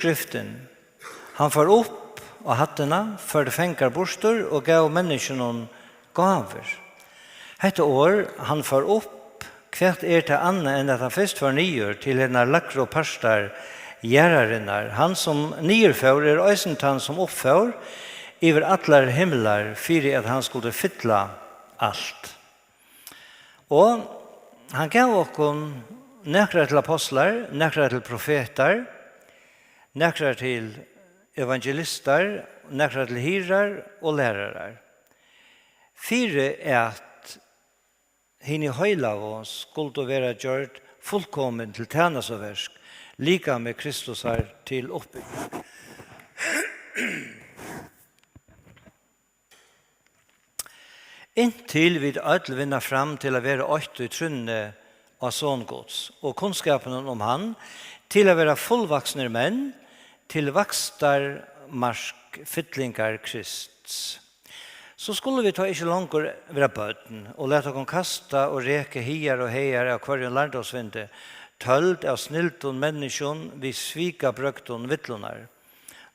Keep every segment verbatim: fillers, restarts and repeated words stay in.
Skriftin: Hann fór upp á hæddina, førdi fangar burtur og gav menniskjunum gávur. Hetta orð, hann fór upp, hvat er tað annað enn at hann fyrst fór niður til hinar lægru partar jarðarinnar? Hann, sum niðurfór, er eisini tann, sum uppfór yvir allar himlar, fyri at hann skuldi fylla alt. Og hann gav okkum nakrar til apostlar, nakrar til profetar, nakrar til evangelistar, nakrar til hirðar og lærarar, fyri at hini heilagu skuldu vera gjørd fullkomin til tænastuverk, likami Kristusar til uppbygging. Inntil vit øll vinna fram til at vera eitt í trúnni á Son Guds og kunnskapinum um hann, til at vera fullvaksnir menn, til vakstarmark fyllingar Krists. So skulu vit tá ikki longur vera børn og lata okkum kasta og reka higar og hagar av hvørjum lærdómsvindi, tøld av snildum menniskjum við svikabrøgdum villunnar.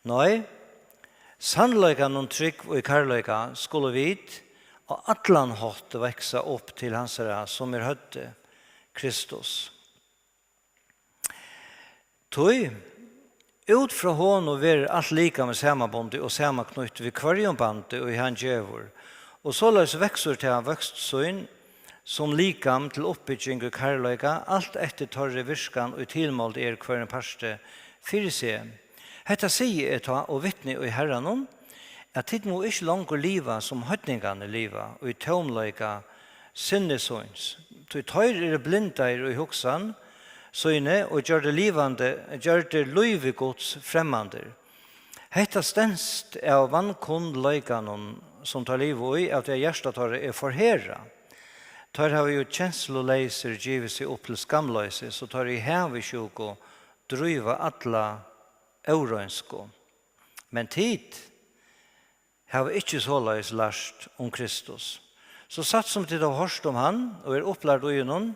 Nei, sannleikanum trúgv í kærleika skulu vit á allan hátt vaksa upp til hansara, sum er høvdið, Kristus. Tí út frá honum verður alt likamið samanbundið og samanknýtt við hvørjum bandi, ið hann gevur, og soleiðis veksur tað vøkst sín sum likam til uppbygging í kærleika, alt eftir teirri virkan, ið tilmáld er hvørjum parti fyri seg. Hetta sigi eg tá og vitni í Harranum, at tit mugu ikki longur liva, sum heidningarnir liva, í tómleika sinnis síns, tí teir eru blindaðir í hugsan síni og gjørdir livandi, gjørdir lívi Guds fremmandir. Hetta stenst av vankunnleikanum, sum teir liva í, av tí at hjarta teirra er forherðað. Teir hava jú kensluleysir givið seg upp til skamloysi, so teir í havisjúku dríva alla óreinsku. Men tit hava ikki soleiðis lært um Kristus. So satt sum tit hava hoyrt um hann og eru upplærd í honum,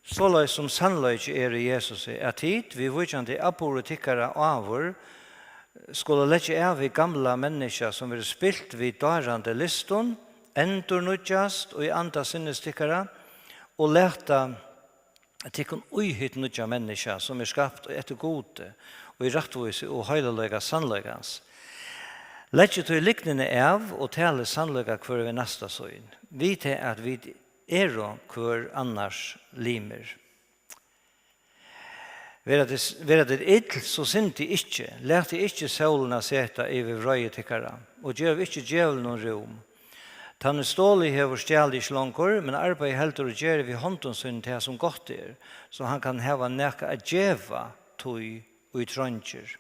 soleiðis sum sannleiki er í Jesusi, at tit, viðvíkjandi atburði tykkara áður, skulu leggja av hið gamla menniskja, sum verður spilt við dárandi lystum, endurnýggjast í anda sinnis tykkara, og lata tykkum í hitt nýggja menniskja, sum er skapt eftir Gudi, í rættvísi og heilagleika sannleikans. Leggið tí lygnina av og talið sannleika hvør við næsta sín, við tað at vit eru hvør annars limir. Vera tit, vera tit ill, so syndið ikki. Latið ikki sólina seta yvir vreiði tykkara, og gevið ikki djevlinum rúm. Tann ið stolið hevur, stjali ikki longur, men arbeiði heldur og geri við hondum sínum tað, sum gott er, so hann kann hava nakað at geva tí, ið treingir.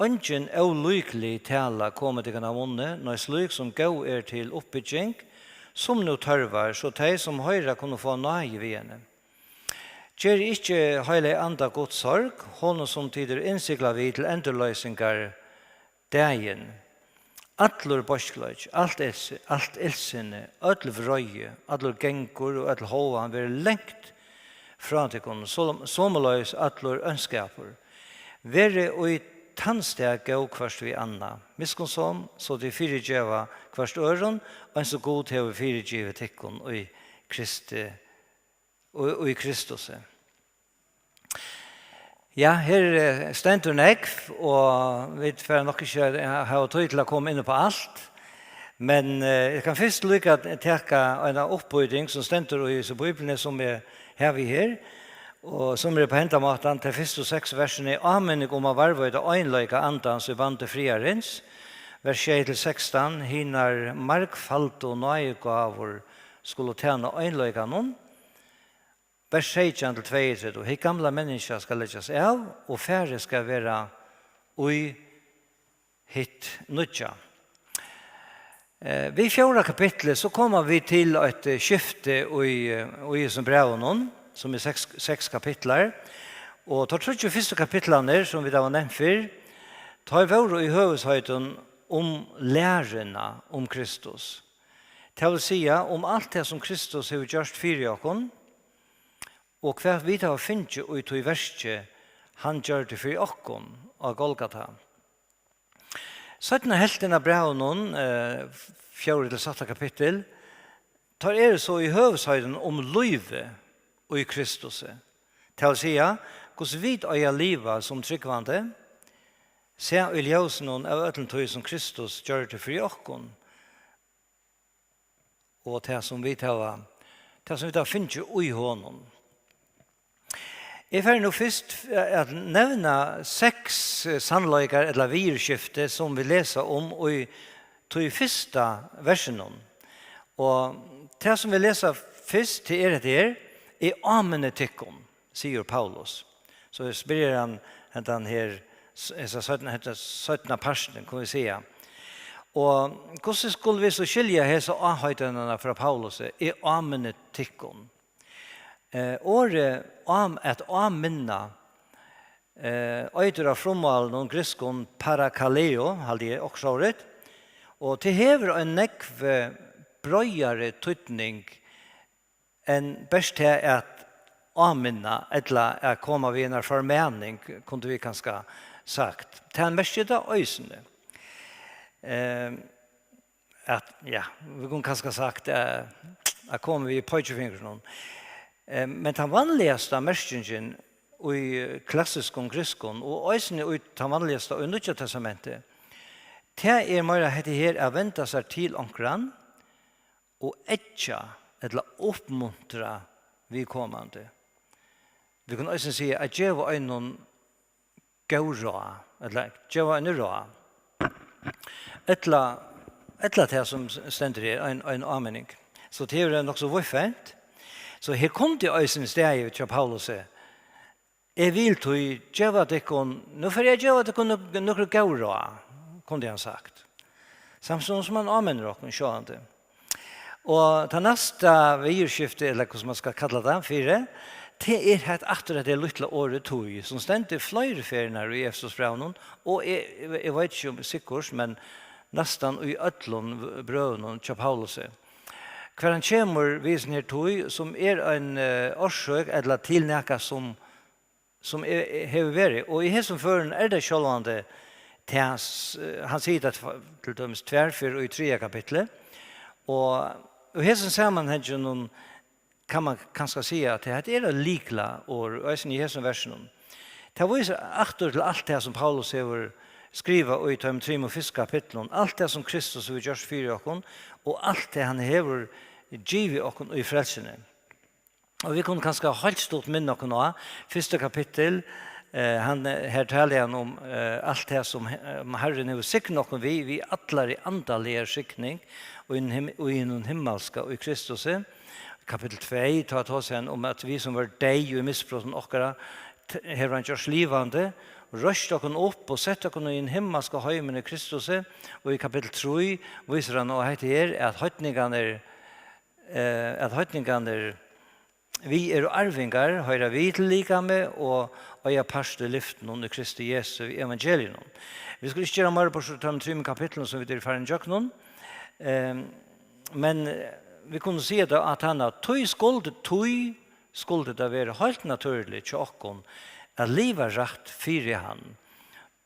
Eingin ólíklig tala komi tykkum av munni, nei, slík, sum góð er til uppbygging, sum nú tørvar, so tey, sum hoyra, kunnu fáa náði við henni. Gerið ikki Heilaga Anda Guds sorg, honum, sum tit eru innsiglað við til endurloysingar dagin. Allur beiskleiki, alt ilsi-, alt illsinni, øll vreiði, allur gangur og øll hóvan verður langt frá tykkum, so-, somuleiðis allur óndskapur. Verið í tann stað góð hvørt við annað, miskunnsom, so tit fyrigeva hvørt øðrum, eins og Gud hevur fyrigivið tykkum í Kristi, í, í Kristusi. Ja, her, eh, stendur nógv, og vit fara nokk ikki at hava tíð til at koma inn á alt. Men, eh, eg kann fyrst líka taka eina uppbýting sum stendur í hesi bíbliuni sum eg havi her, og sum er á henda mátan, tey fyrstu seks versini: áminning um at varðveita einleika Andans í bandi friðarins, vers sjey til sekstan, hinar margfaldu náðigávur skulu tæna einleikanum. Vers seytjan til tveyogtretivu: Hitt gamla menniskja skal leggjast av, og farið skal vera í hitt nýggja. Eh, við fjórða kapitli, so koma vit til eitt, eh, skifti í, eh, í hesum brævinum, sum er seks, seks kapitlar. Og teir tríggir fyrstu kapitlarnir, sum vit hava nevnt fyrr, teir vóru í høvuðsheitum um læruna um Kristus. Tað vil siga, um alt tað, sum Kristus hevur gjørt fyri okkum, og hvat vit hava fingið í tí verki, hann gjørdi fyri okkum á Golgata. Seinna helvtin av brævinum, eh, fjórða til sætta kapittul, teir eru so í høvuðsheitum um lívið í Kristusi. Tað vil siga, hvussu vit eiga at liva sum trúgvandi, sæð í ljósinum av øllum tí, sum Kristus gjørdi fyri okkum, og tað, sum vit hava, tað, sum vit hava fingið í honum. Eg fari nú fyrst at nevna seks, eh, sannleikar ella viðurskifti, sum vit lesa um í tí fyrsta versinum. Og tað, sum vit lesa fyrst, tað er hetta her: Eg áminni tykkum, sigur Paulus. So spyr hann hendan her, s-, hesa seinna, hetta seinna partin, kunnu vit siga. Og hvussu skulu vit so skilja hesa áheitanina frá Paulusi: Eg áminni tykkum? Eh, orðið ám-, at áminna, eh, eitur á frummálinum grikskum parakaleo, haldi eg, okkurt sovorðið. Og tað hevur ein nógv, eh, breiðari týdning enn bert tað at áminna, ella at koma við einari formaning, kundu vit kanska sagt. Tað merkir tað eisini. Eh, at, ja, vit kunnu kanska sagt, eh, at koma við peikifingrinum. Eh, men tann vanligasta merkingin í klassiskum grikskum, og eisini í tann vanligasta í Nýggja Testamenti, tað er meira hetta her at venda sær til onkran og eggja ella uppmuntra viðkomandi. Vit kunnu eisini siga at geva einum góð ráð, ella geva eini ráð. Ella, ella tað, sum s-, stendur her, ein, ein áminning. So tað er nokk so víðfevnt. So her kundi eisini staðið hjá Paulusi: Eg vil tí geva tykkum, nú fari eg at geva tykkum nøk-, nøkur góð ráð, kundi hann sagt. Samstundis sum hann áminnir okkum, sjálvandi. Og tað næsta viðurskifti, ella hvussu man skal kalla tað fyri, tað er hetta aftur, hetta lítla orðið tí, sum stendur fleiri ferðir í Efesusbrævinum, og eg, eg, eg veit ikki um sikkurt, men næstan í øllum brævinum hjá Paulusi, hvar hann kemur við hesum her tí, sum er ein, eh, orsøk ella til nakað sum sum e-, e-, hevur verið. Og í hesum førum er tað sjálvandi tað s-, hann sigur tað tv-, til dømis tvær ferðir í triðja kapitli. Og í hesum samanhanginum kann man kanska siga at hetta er eitt lyklaorð, eisini í hesum versinum. Tað vísir aftur til alt tað, sum Paulus hevur skrivað í teimum trimum fyrstu kapitlunum, alt tað, sum Kristus hevur gjørt fyri okkum, og alt tað, hann hevur givið okkum í frelsuni. Og vit kunnu kanska heilt stutt minna okkum á fyrsta kapittul, eh, hann, eh, her talar hann um, eh, alt tað sum, eh, Harrin hevur signað okkum við, við allari andaligari signing, og í hinum him-, og í hinum himmalska, í Kristusi. Kapittul tvey, tá tosar hann um, at vit sum vóru deyð í misbrotum okkara, t-, hevur hann gjørt livandi, reist okkum upp og sett okkum í ein himmalska heimin í Kristusi, og í kapittul trý vísir hann á hetta her, at heidningarnir, eh, at heidningarnir, vit eru arvingar, hoyra við til likamið og eiga part í lyftunum í Kristi Jesu, í evangeliinum. Vit skulu ikki gera meira burtur úr teimum trimum kapitlunum, sum vit eru farin ígjøgnum. Ehm, men, eh, vit kunnu siga tað, at hann, at tí skuldi, tí skuldi tað vera heilt natúrligt hjá okkum at liva rætt fyri hann,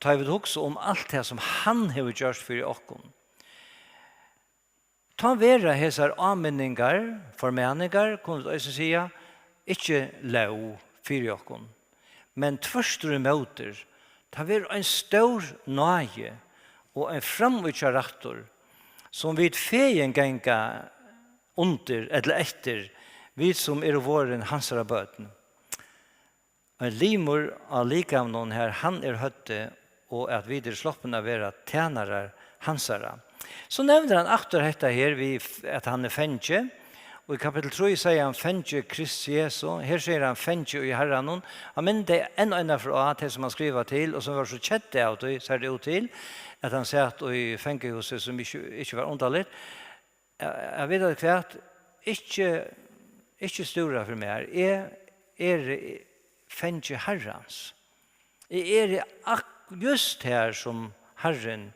tá vit hugsa um alt tað, sum hann hevur gjørt fyri okkum. Tá verða hesar áminningar, formaningar, kunnu vit eisini siga, ikki lóg fyri okkum, men tvørturímóti, tað verður ein stór náði og ein framíhjárættur, sum vit fegin ganga undir ella eftir, vit sum eru vorðin hansara børn. Ein limur á likamnum, har hann er høvdið, og at vit eru sloppin at vera tænarar hansara. So nevnir hann aftur hetta her við, at hann er fangi. Og í kapittul trý sigur hann: Fangi Krists Jesu. Her sigur hann: Fangi í Harranum. Hann minnir tey enn eina ferð á tey, sum hann skrivar til, og sum vóru so keddir av tí, sær tað út til, at hann sat í fangahúsi, sum ikki, ikki var undarligt. Ja, ja, veit tú hvat? Ikki, ikki stúra fyri mær. Eg eri fangi Harrans. Eg eri ak-, júst her, sum Harrin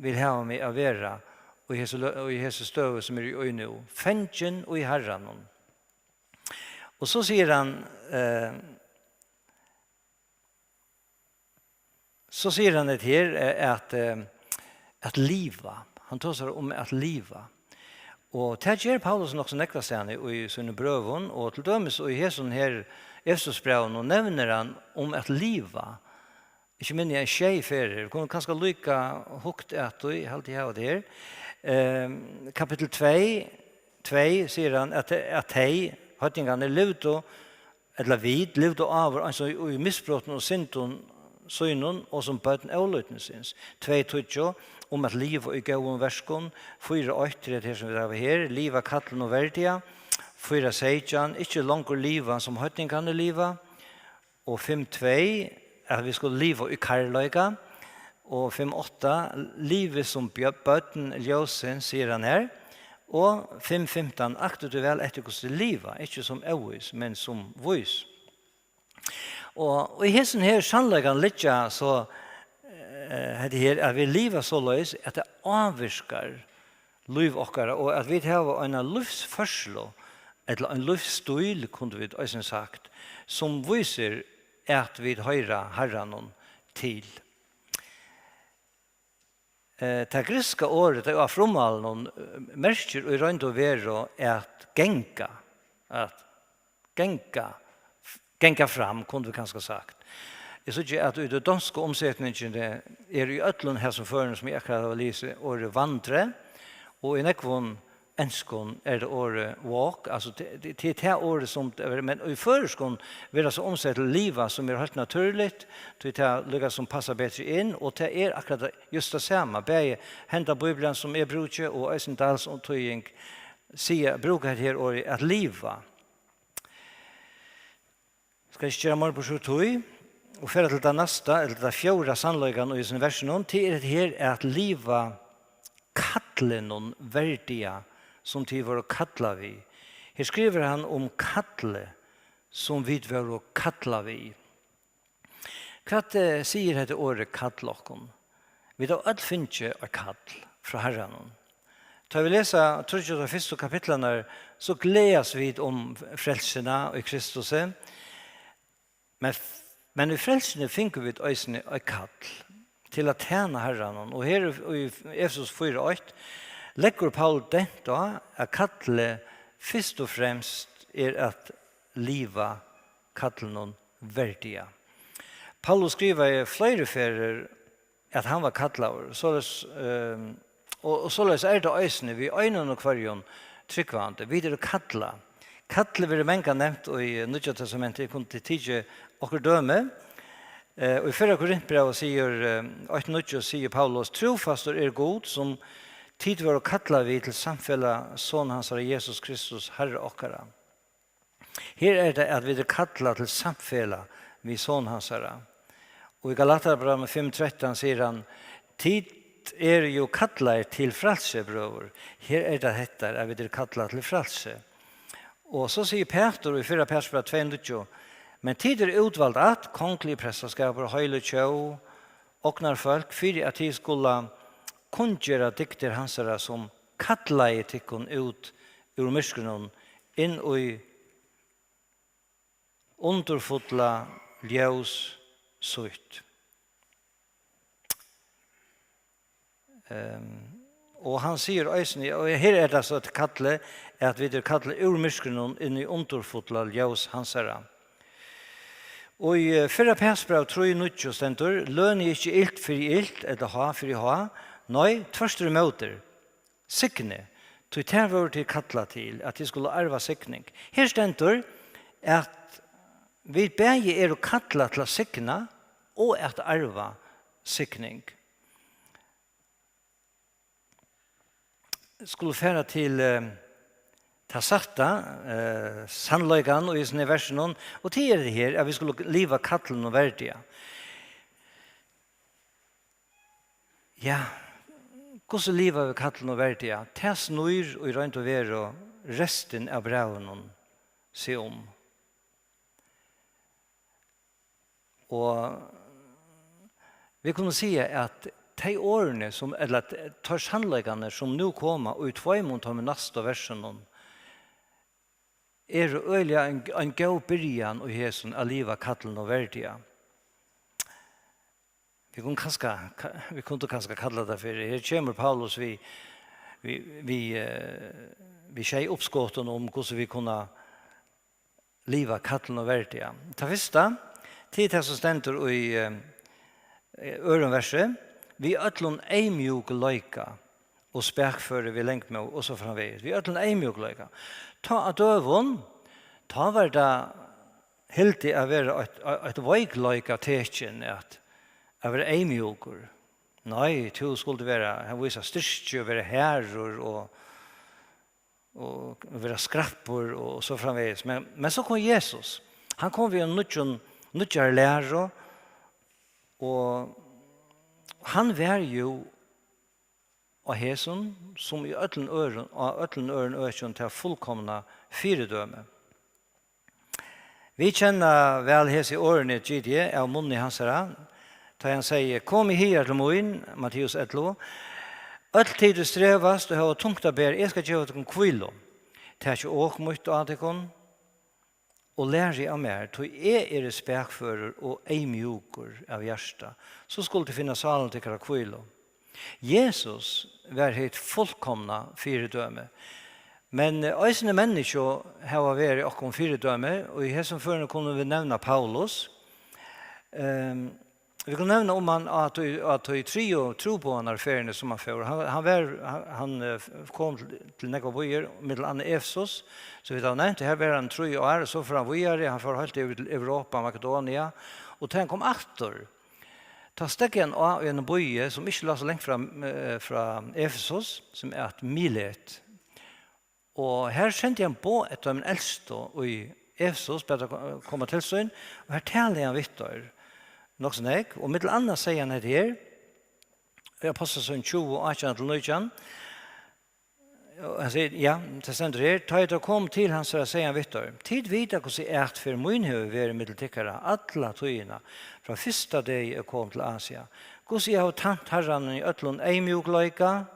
vil hava meg at vera, og í hesi lø-, og í hesi støðu, sum eg eri í nú. Fangin í Harranum. Og so sigur hann, eh, So sigur hann hetta her, eh, at, eh, at liva. Hann tosar um at liva. Og tað ger Paulus nokk so nógvastaðni í sínum brøvum, og til dømis í hesum her Efesusbrævinum nevnir hann um at liva. Ikki minni enn sjey ferðir. Kunnu kanska líka hugt at tí, haldi eg hava tað her. Ehm, kapittul tvey, tvey sigur hann at, at tey, heidningarnir, livdu, ella vit, livdu áður eins og í misbrotum og syndum sínum og sum børn ólýdnisins. Tvey tíggju, um at liva í góðum verkum. Fýra eitt, tað er tað her sum vit hava her, liva kallinum verdiga. Fýra seytjan, ikki longur liva sum heidningarnir liva. Og fimm tvey, at vit skulu liva í kærleika. Og fimm átta, livið sum bjø-, børn ljósins, sigur hann her. Og fimm fimtan, aktið tykkum væl eftir, hvussu tit liva, ikki sum óvís, men sum vís. Og, og í hesum her sannleikanum liggja so, eh, hetta her, at vit liva soleiðis, at tað ávirkar lív okkara, og at vit hava eina lívsførslu, ella ein lívsstíl, kundu vit eisini sagt, sum vísir, at vit hoyra Harranum til. Eh, tað grikska orðið, tað á frummálinum, eh, merkir í roynd og veru at ganga, at ganga, ganga fram, kundu vit kanska sagt. Eg síggi, at í tí donsku umsetingini er í øllum hesum førum, sum eg akkurát havi lisið, orðið vandre, og í nógvum enskum er tað orðið walk, altso, tað, tað, tað er tað orðið, sum, men í føroyskum verður so umsett til liva, sum er heilt natúrligt, tí tað líka sum passar betri inn, og tað er akkurát júst tað sama, bæði henda Bíblian, sum eg brúki, og eisini Dahls týðing, siga, brúka hetta her orðið at liva. Skal ikki gera meira burtur úr tí, og fara til tað næsta, ella tað fjórða sannleikan í hesum versinum, tað er hetta her at liva kallinum verdiga, sum tit vóru kallað við. Her skrivar hann um kallið, sum vit vóru kallað við. Hvat, eh, sigur hetta orðið kall okkum? Vit hava øll fingið eitt kall frá Harranum. Tá vit lesa tríggju og fyrstu kapitlarnar, so gleðast vit um frelsuna í Kristusi. Men, men í frelsuni fingu vit eisini eitt kall til at tæna Harranum. Og her í, í Efesus fýra eitt leggur Paul dent á, at kallið fyrst og fremst er at liva kallinum verdiga. Paulus skrivaði fleiri ferðir, at hann var kallaður. Soleiðis, ehm, og, og soleiðis er tað eisini við einum og hvørjum trúgvandi. Vit eru kallað. Kallið verður mangan nevnt í Nýggja Testamenti. Eg kundi tikið okkurt dømi. Eh, og í fyrra Korintbrævi sigur, eh, eitt níggju sigur Paulus: "Trúfastur er Gud, sum tit vóru kallað við til samfelag Son hansara Jesus Kristus, Harra okkara." Her er tað, at vit eru kallað til samfelag við Son hansara. Og í Galatiabrævinum fimm trettan sigur hann: "Tit eru jú kallaðir til frælsi, brøður." Her er tað hetta, at vit eru kallað til frælsi. Og so sigur Pætur í fyrra Pætursbrævi tvey níggju: "Men tit eru útvald ætt, kongligi prestaskapur, heilig tjóð, ognarfólk, fyri at tit skulu kunngera dygdir hansara, sum kallaði tykkum út úr myrkrinum inn í undurfulla ljós sítt." Ehm, og hann sigur eisini, og her er tað so, at kallið, at vit eru kallað úr myrkrinum inn í undurfulla ljós hansara. Og í, eh, fyrra Pætursbrævi trý níggju stendur: "Lønið ikki ilt fyri ilt, ella háð fyri háð, nei, tvørturímóti, signið, tí tað vóru tit kallað til, at tit skulu arva signing." Her stendur, at vit bæði eru kallað til at signa og at arva signing. Skulu fara til, eh, tað sætta, eh, sannleikan í hesum versinum, og tað er tað her, at vit skulu liva kallinum verdiga. Ja, hvussu liva vit kallinum verdiga? Tað snýr í roynd og veru restin av brævinum seg um. Og vit kunnu siga, at tey orðini, sum, ella at teir sannleikarnir, sum nú koma í tveimum teimum næstu versunum, eru øgiliga ein, ein góð byrjan í hesum at liva kallinum verdiga. vit kunnu kanska, ka-, vit kundu kanska kalla tað fyri, her kemur Paulus við, við, við, eh, við sjey uppskotum um, hvussu vit kunnu liva kallinum verdiga. Tað fyrsta, tað er tað, sum stendur í, eh, øðrum versi: "Við øllum eyðmjúkleika og spakføri, við langmóð," og so framvegis. "Við øllum eyðmjúkleika." Tá á døgum, tá var tað hildið at vera eitt, eitt veikleikatekin at, at vera eyðmjúkur. Nei, tú skuldi vera, vísa styrki og vera harður og, og vera skrappur og so framvegis. Men, men so kom Jesus. Hann kom við einum nýggjum, nýggjari læru, og hann var jú á hesum, sum í øllum øðrum, á øllum øðrum økjum, tað fullkomna fyridømi. Vit kenna væl hesi orðini, giti eg, av munni hansara, tá ið hann segði: "Komið higar til mín", Matteus ellivu, "øll tit, ið strevast og hava tungt at bera, eg skal geva tykkum hvílu. Takið ok mítt á tykkum og lærið av mær, tí eg eri spakførur og eyðmjúkur av hjarta, so skulu tit finna sálum tykkara hvílu." Jesus var hitt fullkomna fyridømi. Men, eh, eisini menniskju hava verið okkum fyridømi, og í hesum førinum kunnu vit nevna Paulus. Ehm, vit kunnu nevna um hann at í, at í triðju trúboðanarferðini sum hann fór. Hann, hann var, hann, hann, eh, kom til, til nógvar býir, millum annað Efesus, sum vit hava nevnt. Her var hann trý ár, og so fór hann víðari, hann fór heilt yvir til Europa, Makedonia, og tá hann kom aftur, tá steðgaði hann á í einum býi, sum ikki lá so langt frá, eh, frá Efesus, sum æt Milet. Og her sendi hann boð eftir teimum elstu í Efesus, bað teir ko-, koma til sín, og her talaði hann við teir nokk so nógv, og millum annað segði hann hetta her, í Ápostlasøguni tjúgu, átjan til nítjan, og hann sigur, ja, tað stendur her: "Tá ið teir komu til hansara, segði hann við teir: Tit vita, hvussu atferð mín hevur verið millum tykkara alla tíðina, frá fyrsta degi eg kom til Asia, hvussu eg havi tænt Harranum í øllum eyðmjúkleika,"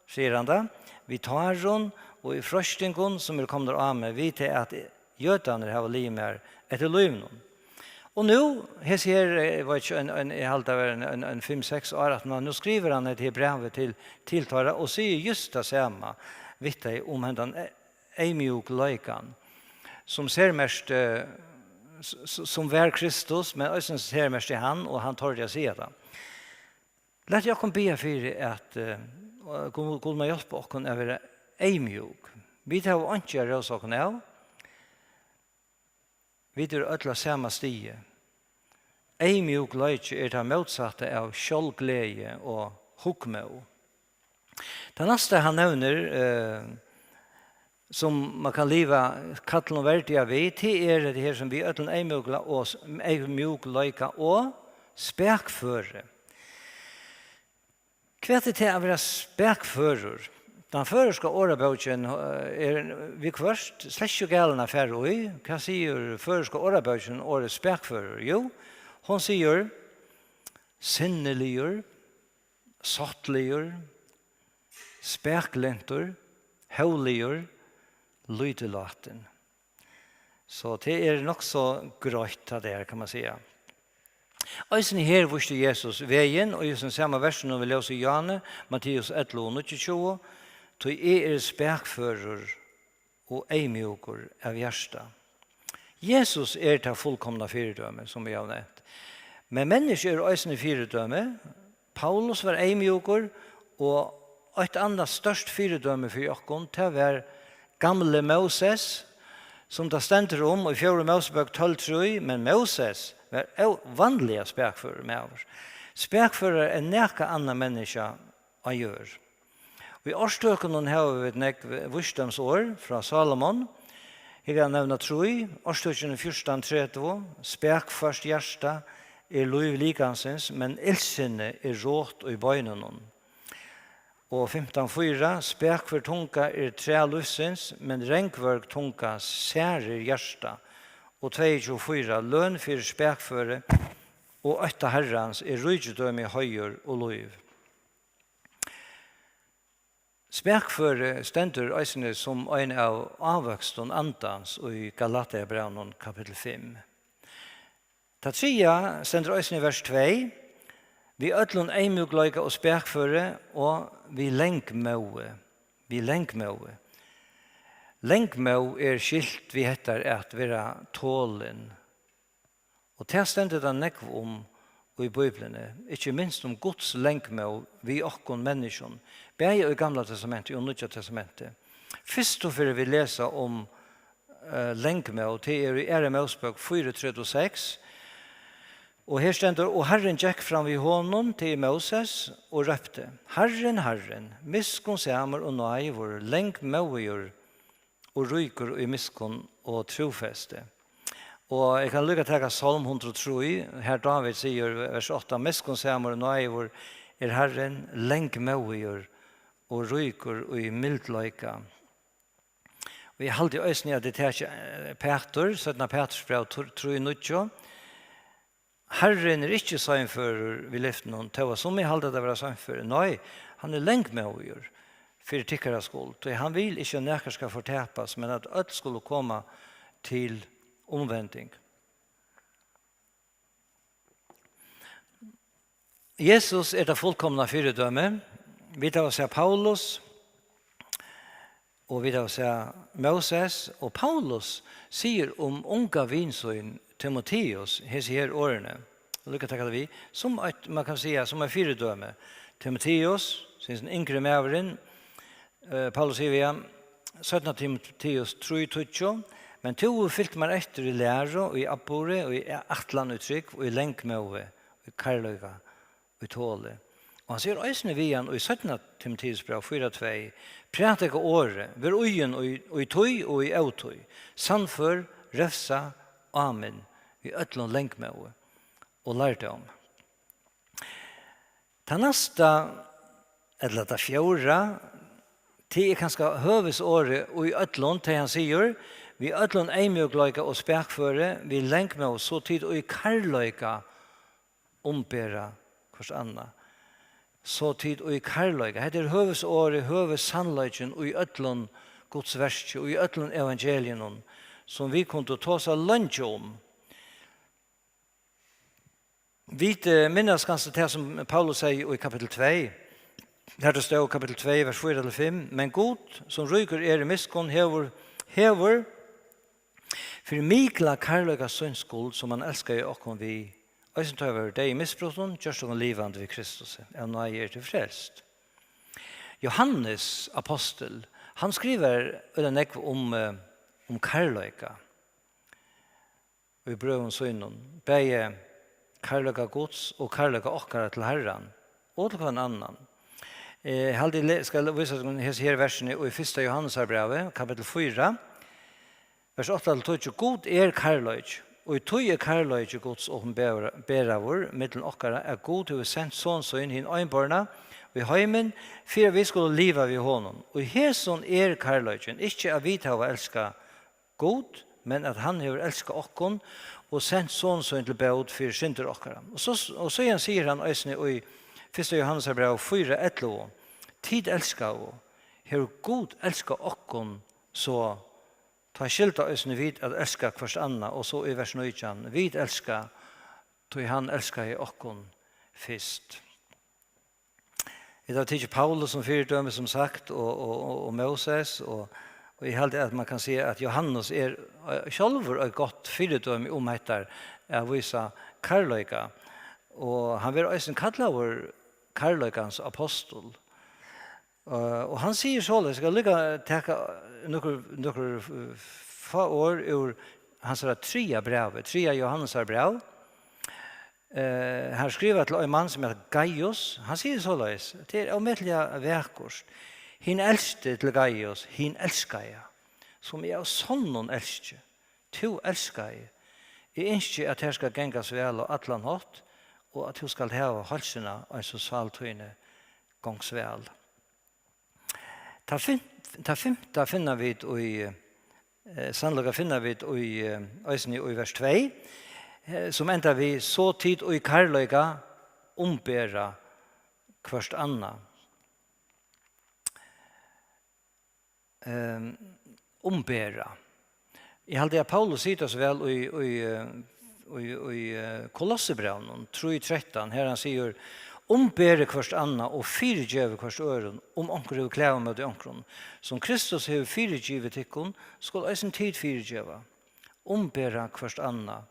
sigur hann tað, "við tárum og í freistingum, sum eru komnar á meg, við tað at jødarnir hava ligið mær eftir lívinum." Og nú, hesi her, eg veit ikki, ein, ein, eg haldi tað var ein, ein, ein fimm, seks ár, at man, nú skrivar hann hetta her brævið til, til teirra og sigur júst tað sama við tey um hendan e-, eyðmjúkleikan, sum sermerkti, s-, s-, sum var Kristus, men eisini sermerkti hann, og hann tordi at siga tað. Lat okkum biðja fyri, at, eh, Gud, Gud má hjálpa okkum at vera eyðmjúk. Vit hava einki at rósa okkum av. Vit eru øll á sama stigi. Eyðmjúkleiki er tað mótsatta av sjálvgleði og hugmóð. Tað næsta hann nevnir, eh, sum man kann liva kallinum verdiga við, tað er hetta her, sum við øllum eyðmjúkla-, og s-, eyðmjúkleika og spakføri. Hvat er tað at vera spakførur? Tann føroyska orðabókin, eh, er viðhvørt slett ikki galin at fara í. Hvat sigur føroyska orðabókin um orðið spakførur? Jú, hon sigur sinniligur, sáttligur, spaklyntur, hóvligur, lítillátin. So tað er nokk so greitt, tað der, kann man siga. Eisini her vísti Jesus vegin, og í hesum sama versinum við ljósi Johanne, Matteus ellivu, níggjuogtjúgu: "Tí eg eri spakførur og eyðmjúkur av hjarta." Jesus er tað fullkomna fyridømi, sum vit hava nevnt. Men menniskju eru eisini fyridømi. Paulus var eyðmjúkur, og eitt annað stórt fyridømi fyri okkum, tað var gamli Móses, sum tað stendur um í fjórðu Mósebók tólv trý: "Men Móses var óvanliga spakførur maður, spakførari enn nakað annað menniskja á jørð." Í Orðtøkunum hava vit nógv vísdómsorð frá Salomon. Her kann eg nevna trý: Orðtøkini fjúrtan tretivu: "Spakført hjarta er lív likamsins, men illsinni er rot í beinunum." Og fimtan fýra: "Spakfør tunga er træ lívsins, men rangvørg tunga særir hjarta." Og tveyogtjúgu fýra: "Løn fyri spakføri og ótta Harrans er ríkidømi, heiður og lív." Spakføri stendur eisini sum ein av ávøkstum andans í Galatiabrævinum kapittul fimm. Tað triðja stendur eisini í vers tvey: Við øllum eyðmjúkleika og spakføri og við langmóði. Við langmóði. Langmóð er skilt við hetta at vera tolin. Og tað stendur tað nógv um í Bíbliuni, ikki minst um Guds langmóð við okkum menniskjum, bæði í Gamla Testamenti og Nýggja Testamenti. Fyrstu ferð vit lesa um, eh, langmóð, tað er í Aðru Mósebók fýraogtretivu seks, og her stendur: "Og Harrin gekk fram við honum, tað er Móses, og rópti: Harrin, Harrin, miskunnsamur og náðigur, langmóðigur og ríkur í miskunn og trúfesti." Og eg kann líka taka Sálm hundrað og trý, har Dávid sigur, vers átta: "Miskunnsamur og náðigur er Harrin, langmóðigur og ríkur í mildleika." Og eg haldi eisini, at eg taki, eh, Pætur, seinna Pætursbræv, tr-, trý níggju. Harrin er ikki seinførur við lyftunum, tó at summi halda tað vera seinføri. Nei, hann er langmóðigur fyri tykkara skuld, tí hann vil ikki, at nakar skal fortapast, men at øll skulu koma til umvending. Jesus er tað fullkomna fyridømi. Vit hava sæð Paulus, og vit hava sæð Móses, og Paulus sigur um unga vin sín Timoteus hesi her orðini. Og líka taka tað við, sum eitt, man kann siga, sum eitt fyridømi. Timoteus, sum yngri maðurin, eh, Paulus sigur við hann, seinna Timoteus trý tíggju: "Men tú hevur fylgt mær eftir í læru, í atburði, í ætlan, í trúgv, í langmóði, í kærleika, í toli." Og hann sigur eisini við hann í seinna Timoteusbræv fýra tvey: "Prædika orðið, ver íðin í, í tíð og í ótíð, sannfør, revsa, áminn, við øllum langmóði og lærdómi." Tað næsta, ella tað fjórða, tað er kanska høvuðsorðið í øllum, tað hann sigur: "Við øllum eyðmjúkleika og spakføri, við langmóð, so tit í kærleika umbera hvørt annað." So tit í kærleika. Hetta er høvuðsorðið, høvuðssannleikin í øllum Guds verki, í øllum evangeliunum, sum vit kundu tosa leingi um. Vit, eh, minnast kanska tað, sum Paulus segði í kapittul tvey. Har tað stóð, kapittul tvey, vers fýra til fimm: "Men Gud, sum ríkur er í miskunn, hevur, hevur fyri mikla kærleika síns skuld, sum hann elskaði okkum við, eisini tá vit vóru deyð í misbrotum, gjørt okkum livandi við Kristusi. Av náði eru tit frelst." Jóhannes apostul, hann skrivar øgiliga nógv um, eh, um kærleika í brøvum sínum, bæði kærleika Guds og kærleika okkara til Harran og til hvønn annan. Eh, eg haldi, eg le-, skal vísa tykkum hesi her versini í fyrsta Jóhannesarbrævi, kapittul fýra, vers átta til tíggju: "Gud er kærleiki, og í tí er kærleiki Guds opinbera-, beraður millum okkara, at Gud hevur sent Son sín, hin einborna, í heimin, fyri at vit skulu liva við honum. Og í hesum er kærleikin, ikki at vit hava elskað Gud, men at hann hevur elskað okkum og sent Son sín til bót fyri syndir okkara." Og so, og síðan sigur hann eisini í fyrsta Jóhannesarbræv fýra ellivu: "Tit elskaðu, hevur Gud elskað okkum, so tá skylda eisini vit at elska hvørt annað." Og so í vers nítjan: "Vit elska, tí hann elskaði okkum fyrst." Vit hava tikið Paulus sum fyridømi, sum sagt, og, og, og, og Móses, og, og eg haldi, at man kann siga, at Jóhannes er, eh, sjálvur eitt gott fyridømi um hetta at vísa kærleika. Og hann verður eisini kallaður kærleikans apostul. Eh, og hann sigur soleiðis, eg skal líka taka nøkur, nøkur, eh, fá orð úr hansara triðja brævi, triðja Jóhannesar bræv. Eh, hann skrivar til ein mann sum eitur Gaius. Hann sigur soleiðis, tað er ómetaliga vakurt: "Hin elsti til Gaius, hin elskaða, sum eg av sonnum elski. Tú elskaði. Eg ynski, at tær skal gangast væl á allan hátt, og at tú skalt hava heilsuna, eins og sál tíni gongs væl." Tað fim-, tað fimta finna vit í, eh, sannleika finna vit í, eh, eisini í vers tvey, eh, sum endar við: "So tit í kærleika umbera hvørt annað." Ehm, umbera. Eg haldi, at Paulus sigur tað so væl í, í, eh, í, í, eh, Kolossebrævinum trý trettan, har hann sigur: Umberið hvørt annað og fyrigevið hvørt øðrum, um onkur hevur klagað móti onkrum. Sum Kristus hevur fyrigivið tykkum, skulu eisini tit fyrigeva. Umbera hvørt annað.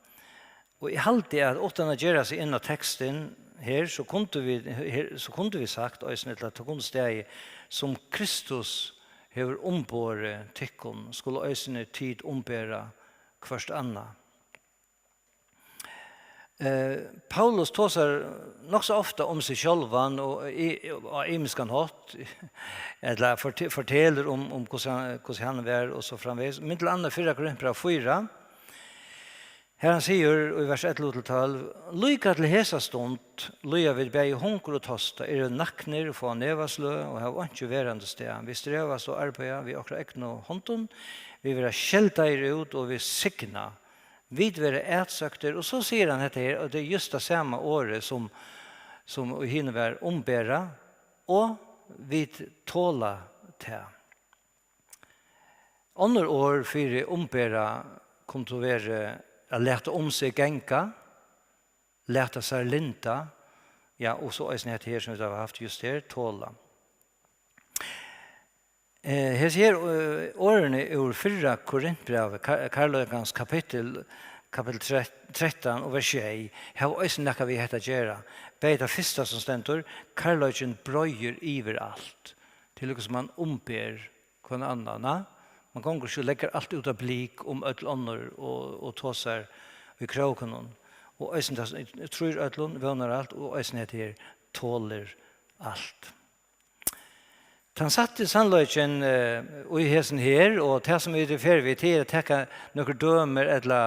Og eg haldi, at uttan at gera seg inn á tekstin her, so kundu vit, her, so kundu vit sagt eisini, ella tað kundi staðið, sum Kristus hevur umborið tykkum, skulu eisini tit umbera hvørt annað. Eh, Paulus tosar nokk so ofta um seg sjálvan og í, á ymiskan hátt, ella forte-, fortelur um, um hvussu hann, hvussu hann var og so framvegis. Millum annað fyrra Korintbræv fýra, har hann sigur í vers ellivu til tólv: Líka til hesa stund líða vit bæði hungur og tosta, eru naknir og fáa nevasløg og hava einki verandi stað. Vit strevast og arbeiða við okkara egnu hondum, vit verða skeldaðir út og vit signa. Vit verða atsøktir, og so sigur hann hetta her, og tað er júst tað sama orðið sum, sum í hinum var umbera, og vit tola tað. Onnur orð fyri umbera kundu verið at lata um seg ganga, lata sær lynda, ja, og so eisini hetta her sum vit hava havt júst her, tola. Eh, hesi her, eh, orðini úr fyrra Korintbrævi, Ka-, Kærleikans kapittul, kapittul tre-, trettan og vers sjey, hava eisini nakað við hetta at gera. Bæði tað fyrsta sum stendur, kærleikin breiðir yvir alt. Tað er líka sum man umber hvønn annan, na? Man gongur ikki og leggur alt út á blik um øll onnur og, og tosar í krókunum. Og eisini tað sum trýr øllum, vónar alt, og eisini hetta her tolir alt. Tann satti sannleikin, eh, í hesum her, og tað sum vit eru ferð við, tað er at taka nøkur dømir ella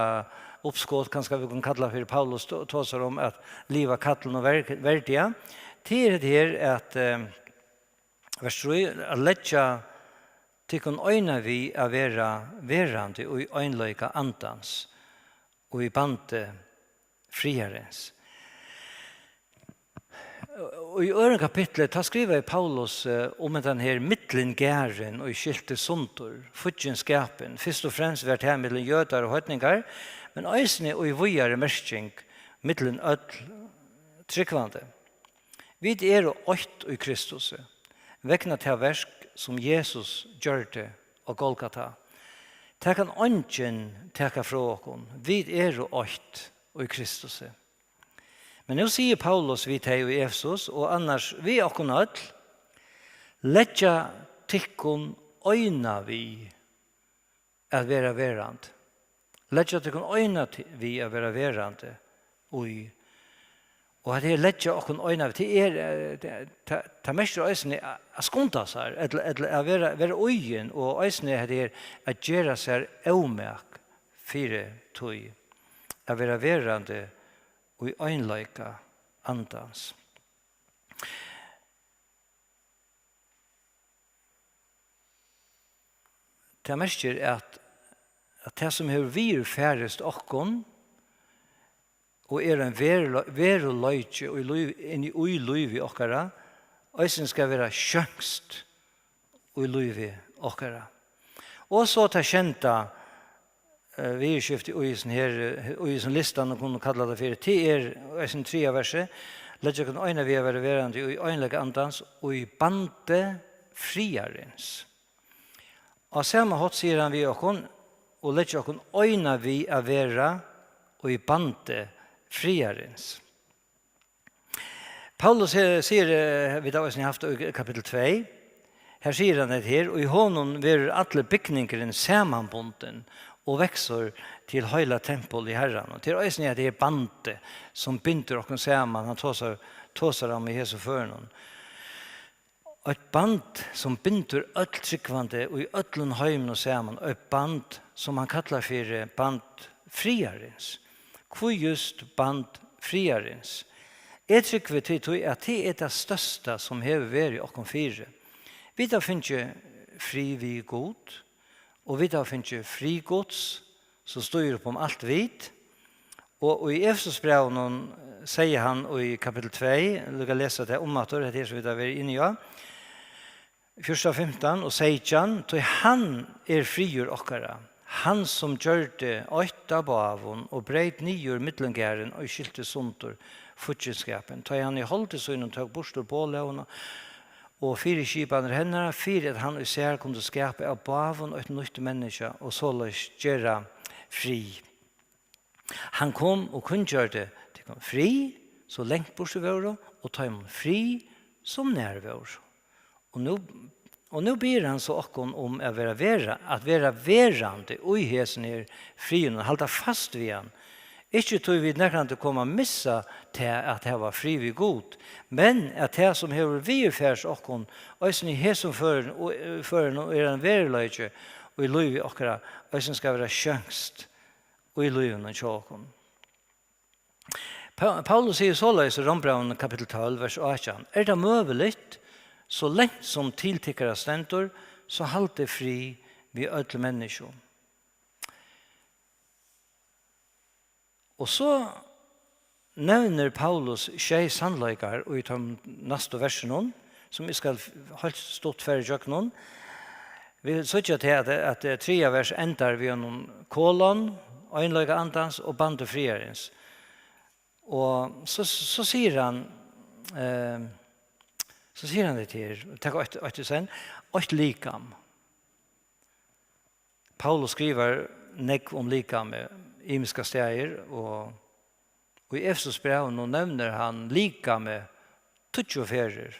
uppskot, kanska vit kunnu kalla fyri, Paulus to-, tosar um at liva kallum og ver-, verdiga. Tað er hetta her at, eh, vers trý, at leggja tykkum eina við at vera verandi í einleika andans og í bandi friðarins. Og í øðrum kapitli, tá skrivaði Paulus, eh, um hendan her millumgarðin, ið skilti sundur, fíggindskapin. Fyrst og fremst var tað millum jødar og heidningar, men eisini í víðari merking millum øll trúgvandi. Vit eru eitt í Kristusi, vegna tað verk, sum Jesus gjørdi á Golgata. Tað kann eingin taka frá okkum. Vit eru eitt í Kristusi. Men nú sigur Paulus við tey í Efesus, og annars við okkum øll: Leggja tykkum eina við at vera verandi. Leggja tykkum eina ti-, við at vera verandi í. Og at her leggja okkum eina við, tað er, eh, tað, tað, tað merkir eisini at, at skunda sær, ella, ella at vera, vera íðin, og eisini at her at gera sær ómak fyri tí, at vera verandi í einleika andans. Tað merkir, at, at tað, sum hevur viðurfarist okkum og er ein verulo-, veruleiki í lív, inni í lívi okkara, eisini skal vera sjónskt í lívi okkara. Og so tað kenda, eh, viðurskifti í hesum her, eh, í hesum listan, og kunnu kalla tað fyri, tað er eisini triðja versið: Leggja okkum eina við at vera verandi í einleika andans og í bandi friðarins. Á sama hátt sigur hann við okkum: Og leggja okkum eina við at vera í bandi friðarins. Paulus he-, sigur, eh, vit hava eisini havt í kapittul tvey, her sigur hann hetta her: Og í honum verður allur bygningurin samanbundin og veksur til heila tempul í Harran. Og tað er eisini hetta her bandið, sum bindur okkum saman, hann tosar, tosar um í hesum førunum. Eitt band, sum bindur øll trúgvandi í øllum heiminum saman, eitt band, sum hann kallar fyri band friðarins. Hví júst band friðarins? Eg trúgvi tí, tí at tað er tað størsta, sum hevur verið okkum fyri. Vit hava fingið frið við Gud, og vit hava fingið frið Guds, sum stígur upp um alt vit. Og í Efesusbrævinum segði hann í kapittul tvey, eg vil lesa tað umaftur, hetta er, sum vit hava verið inni á, fjúrtan, fimtan og seytjan: Tí hann er friður okkara, hann, sum gjørdi eitt av báðum og breyt niður millumgarðin og skilti sundur fíggindskapin, tá ið hann í holdi sínum tók burtur boðlógina og fyriskipanir hennara, fyri at hann í sær kundi skapa av báðum eitt nýtt menniskja og soleiðis gera frið. Hann kom og kunngjørdi tykkum frið, so langt burtur vóru, og teimum frið, sum nær vóru. Og nú, og nú biður hann so okkum um at vera, vera, at vera verandi í hesum her friðinum, halda fast við hann. Ikki tí vit nakrantíð koma at missa tað at hava frið við Gud, men at tað, sum hevur viðurfarist okkum, eisini í hesum førum og, førum og er ein veruleiki í lívi okkara, eisini skal vera sjónskt í lívinum hjá okkum. Pa-, Paulus sigur soleiðis í Rómbrævinum kapittul tólv, vers átjan: "Er tað møguligt, so langt sum til tykkara stendur, so haldið frið við øll menniskju." Og so nevnir Paulus sjey sannleikar í teimum næstu versunum, sum eg skal heilt stutt fara ígjøgnum. Vit síggja til, at, at, eh, triðja vers endar við einum kolon, einleika andans og bandi friðarins. Og so, so sigur hann, eh, so sigur hann hetta her, tak eitt, eitt í senn, eitt likam. Paulus skrivar nógv um likamið, ymiskar staðir, og í Efesusbrævinum nevnir hann likamið tíggju ferðir.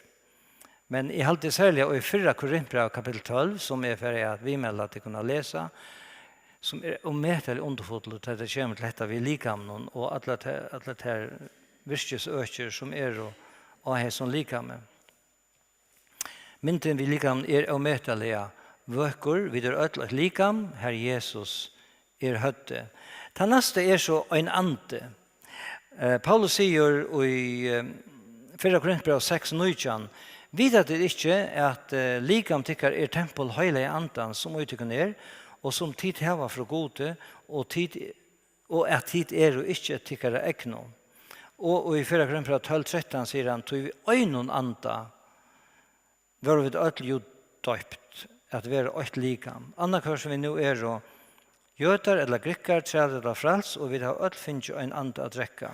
Men eg haldi serliga í fyrra Korintbræv kapittul tólv, sum eg fari at viðmæla tykkum at lesa, sum er ómetaliga undurfullt, tá tað kemur til hetta við likaminum og allar tær, allar tær virkisøkir, sum eru á hesum likami. Myndin við likaminum er ómetaliga vøkur. Vit eru øll eitt likam, har Jesus er høvdið. Tað næsta er so ein andi. Eh, Paulus sigur í, eh, fyrra Korintbræv seks nítjan: "Vita tit ikki, at, eh, likam tykkara er tempul heilaga andans, sum í tykkum er, og sum tit hava frá Gudi, og tit, og at tit eru ikki tykkara egnu?" Og í fyrra Korintbræv tólv trettan sigur hann: "Tí við einum anda vóru vit øll jú doypt at vera eitt likam, annaðhvørt sum vit nú eru, jødar ella grikkar, trælir ella fræls, og vit hava øll fingið ein anda at drekka.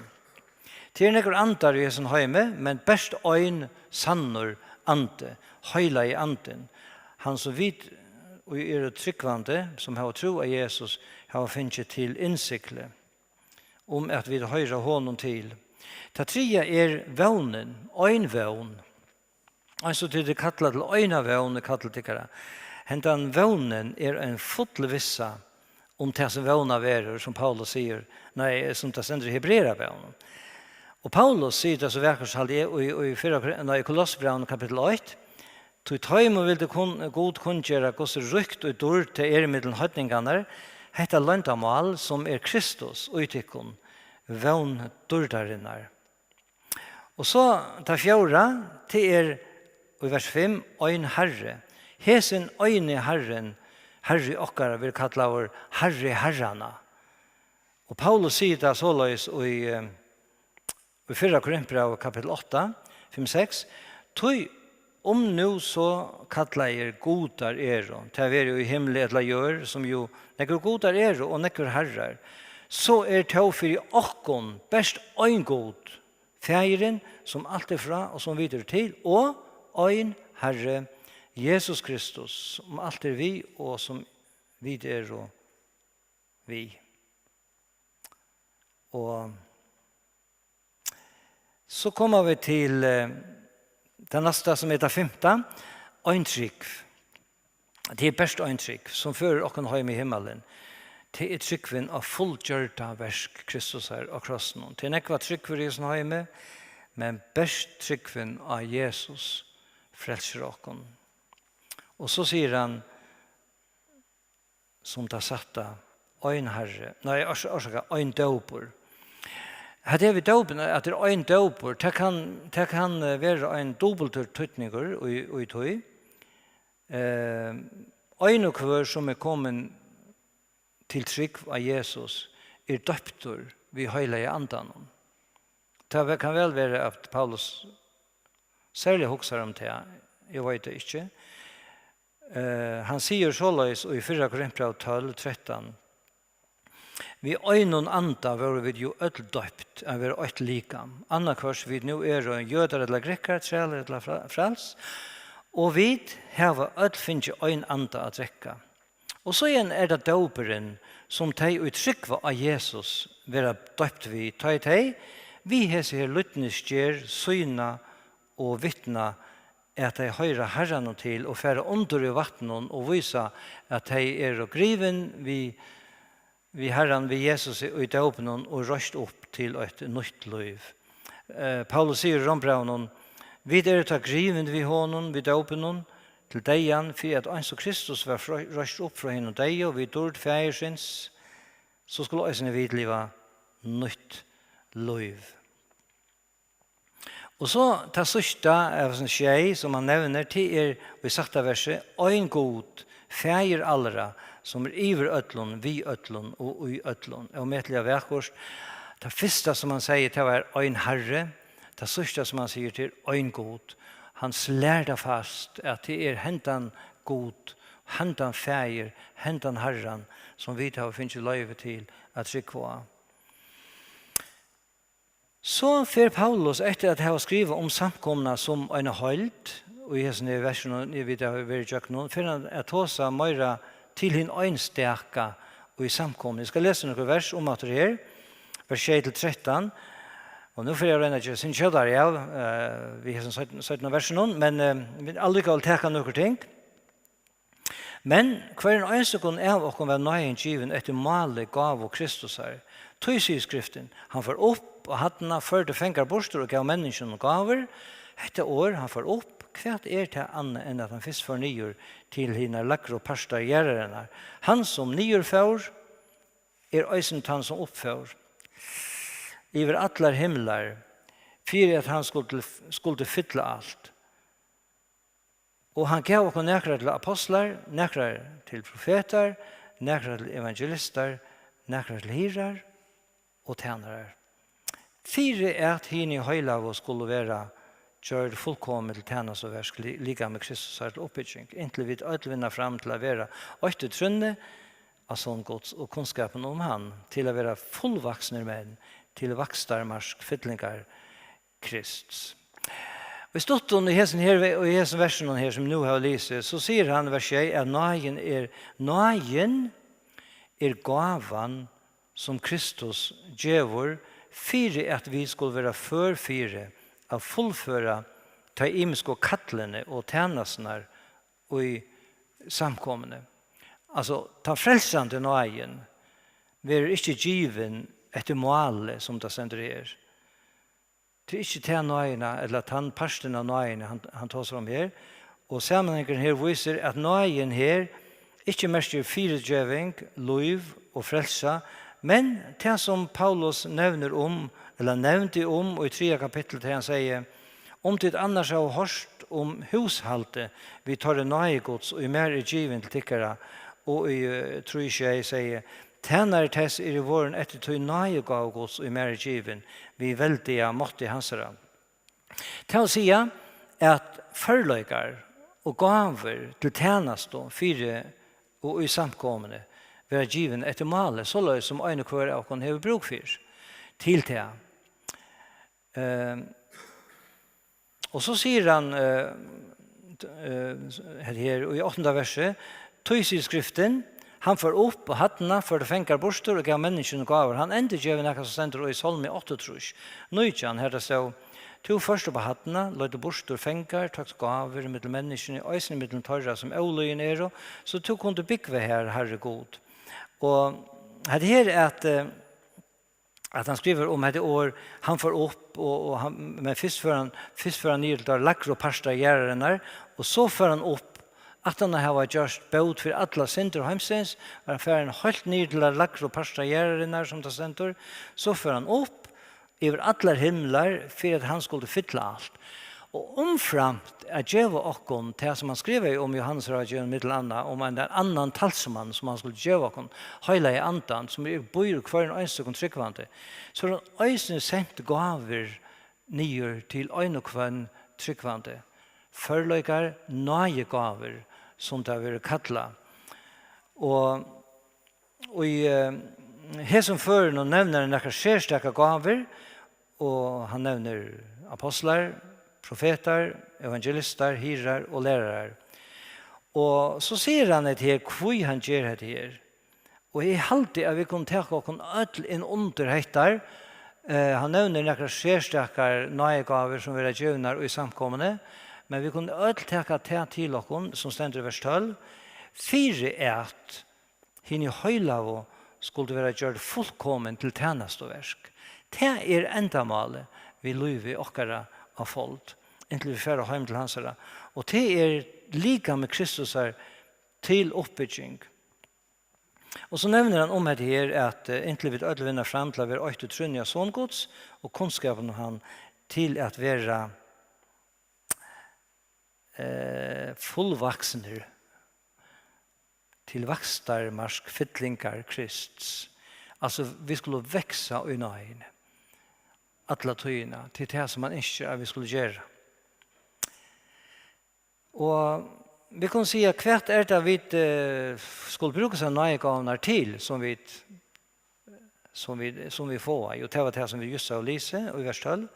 Tað eru nógvir andar í hesum heimi, men bert ein sannur andi, heilagi andin, hann sum vit, ið eru trúgvandi, sum hava trú á Jesus, hava fingið til innsigli, um at vit hoyra honum til." Tað triðja er vónin, ein vón. Eins og tit eru kallað til eina vón, er kallað tykkara. Hendan vónin er ein full vissa um tað, sum vónað verður, sum Paulus sigur, nei, sum tað stendur í Hebrearabrævinum. Og Paulus sigur tað so vakurt, haldi eg, í, í fyrra Kor-, nei, í Kolossebrævinum kapittul eitt: "Tí teimum vildi kun-, Gud kunngera, hvussu ríkt í dýrd tað er millum heidningarnar, hetta loyndarmál, sum er Kristus í tykkum, vón dýrdarinnar." Og so tað fjórða, tað er í vers fimm: "Ein Harri." Hesin eini Harrin, Harri okkara, verður kallaður Harri harranna. Og Paulus sigur tað soleiðis í, eh, í fyrra Korintbrævi, kapittul átta, fimm, seks: "Tí um nú so kallaðir gudar eru, tað veri í himli ella jørð, sum jú nógvir gudar eru, og nógvir harrar, so er tó fyri okkum bert ein Gud, Faðirin, sum alt er frá, og sum vit eru til, og ein Harri, Jesus Kristus, sum alt er við, og sum vit eru við." Og so koma vit til, eh, tað næsta, sum er tað fimta, ein trúgv. Tað er bert ein trúgv, sum førir okkum heim í himmalin. Tað er trúgvin á fullgjørda verk Kristusar á krossinum. Tað er nógvar trúgvir í hesum heimi, men bert trúgvin á Jesus frelsir okkum. Og so sigur hann, sum tað sætta, ein Harri, nei, ors-, orsaka, ein dópur. Hetta her við dópin, at tað er ein dópur, tað kann, tað kann, eh, vera ein dupultur týdningur í, í tí. Eh, ein og hvør, sum er komin til trúgv á Jesus, er døptur við Heilaga Andanum. Tað ve-, kann væl vera, at Paulus serliga hugsar um tað, eg veit tað ikki. Eh, hann sigur soleiðis í fyrra Korintbræv tólv trettan: Við einum anda vóru vit jú øll døypt at vera eitt likam, annaðhvørt vit nú eru jødar ella grikkar, trælir ella fra-, fræls, og vit hava øll fingið ein anda at drekka. Og síðan er tað dópurin, sum tey, ið trúgva á Jesus, verða døypt við, tá ið tey við hesi her lýdnisgerð sýna og vitna, at tey hoyra Harranum til og fara undir í vatninum og vísa, at tey eru grivin við, við Harran, við Jesusi í dópinum og reist upp til eitt nýtt lív. Eh, Paulus sigur í Rómbrævinum: "Vit eru tá grivin við honum við dópinum til deyðan, fyri at eins og Kristus var frá-, reistur upp frá hinum deyðu við dýrd Faðirsins, so skulu eisini vit liva nýtt lív." Og so tað síðsta av hesum sjey, sum hann nevnir, tað er í sætta versi: "Ein Gud, Faðir allra, sum er yvir øllum, við øllum og í øllum." Ómetaliga vakurt. Tað fyrsta, sum hann segði, tað var: "Ein Harri." Tað síðsta, sum hann sigur, tað er: "Ein Gud." Hann slær tað fast, at tað er hendan Gud, hendan Faðir, hendan Harran, sum vit hava fingið loyvi til at trúgva á. So fer Paulus, eftir at hava skrivað um samkomuna sum eina heild, og í hesum her versunum, eg vit hava verið gjøgnum, fer hann at tosa meira til hin einstaka í samkomuni. Eg skal lesa nøkur vers um aftur her, vers sjey til trettan, og nú fer eg at royna at gera sindur skjótari av, eh, við hesum seinna, seinna versunum, men, eh, vit allíkavæl taka nøkur ting. Men hvørjum einstakum av okkum var náðin givin eftir máli gávu Kristusar. Tí sigur Skriftin: "Hann fór upp á hæddina, førdi fangar burtur og gav menniskjunum gávur." Hetta orð, "hann fór upp", hvat er tað annað enn at hann fyrst fór niður til hinar lægru partar jarðarinnar? Hann, sum niður fór, er eisini tann, sum uppfór yvir allar himlar, fyri at hann skuldi, skuldi fylla alt. Og hann gav okkum nakrar til apostlar, nakrar til profetar, nakrar til evangelistar, nakrar til hirðar og tænarar, fyri at hini heilagu skulu vera gjørd fullkomin til tænastuverk, li-, likami Kristusar til uppbygging, inntil vit øll vinna fram til at vera eitt í trúnni á Son Guds og kunnskapin um hann, til at vera fullvaksnir menn, til vakstarmark fyllingar Krists. Í stuttum, í hesum her ve-, í hesum versunum her, sum nú hava lisið, so sigur hann, vers sjey, at náðin er, náðin er gávan, sum Kristus gevur, fyri at vit skulu vera før fyri at fullføra tey ymisku kallini og tænasturnar í samkomuni. Altso, tann frelsandi náðin verður ikki givin eftir máli, sum tað stendur her. Tað er ikki ta náðina, ella tann partin av náðini, hann, hann tosar um her. Og samanhangurin her vísir, at náðin her ikki merkir fyrigeving, lív og frelsa, men tað, sum Paulus nevnir um, ella nevndi um í triðja kapitli, tá hann segði: "Um tit annars hava hoyrt um húshaldið við teirri náði Guds, ið mær er givin til tykkara," og í, eh, trý sjey segði: "Tænari tess eri vorðin eftir tí náðigávu Guds, ið mær er givin, við veldiga mátti hansara." Tað vil siga, at førleikar og gávur til tænastu fyri og í samkomuni verða givin eftir máli, soleiðis sum ein og hvør av okkum hevur brúk fyri til tað. Ehm, og so sigur hann, eh, eh, hetta her í áttanda versi: "Tí sigur Skriftin: Hann fór upp á hæddina, førdi fangar burtur og gav menniskjunum gávur." Hann endurgevur nakað sum stendur í Sálmi áttaogtrýss, nítjan, har tað stóð: "Tú fórt upp á hæddina, leiddi burtur fangar, tókst gávur millum menniskjuni, eisini millum teirra, sum ólýðin eru, so tú kundi búgva har, Harri Gud." Og hetta her, at, eh, at hann skrivar um hetta orð, hann fór upp, og, og hann, men fyrst fór hann, fyrst fór hann niður til teir lægru partar jarðarinnar, og so fór hann upp, aftan at hava gjørt bót fyri allar syndir heimsins, var hann farin heilt niður til teir lægru partar jarðarinnar, sum tað stendur, so fór hann upp yvir allar himlar, fyri at hann skuldi fylla alt. Og umframt at geva okkum tað, sum hann skrivaði um Jóhannesráðgevin, millum annað, um ein annan talsmann, sum hann skuldi geva okkum, Heilaga Andan, sum er, býr í hvørjum einstakum trúgvandi, so hevur hann eisini sent gávur niður til ein og hvønn trúgvandi. Førleikar, náðigávur, sum tað verður kallað. Og í, eh, hesum førinum nevnir hann nakrar serstakar gávur, og hann nevnir apostlar, profetar, evangelistar, hirðar og lærarar. Og so sigur hann hetta her, hví hann ger hetta her. Og eg haldi, at vit kunnu taka okkum øll inn undir hetta. Eh, hann nevnir nakrar serstakar náðigávur, sum verða givnar í samkomuni, men vit kunnu øll taka tað til okkum, sum stendur í vers tólv, fyri at hini heilagu skuldu verða gjørd fullkomin til tænastuverk. Tað er endamálið við lívi okkara á fold, inntil vit fara heim til hansara. Og tað er likami Kristusar til uppbygging. Og so nevnir hann um hetta her, at, eh, inntil vit øll vinna fram til at vera eitt í trúnni á Son Guds, og kunnskapin um hann til at vera, eh, fullvaksnir, til vakstarmark fyllingar Krists. Altso, vit skulu vaksa í náðini alla tíðina, til tað sum hann ynskir, at vit skulu gera. Og vit kunnu siga, hvat er tað, vit, eh, skulu brúka sær náðigávurnar til, sum vit, sum vit, sum vit fáa? Jú, tað var tað, sum vit júst hava lisið í vers tólv.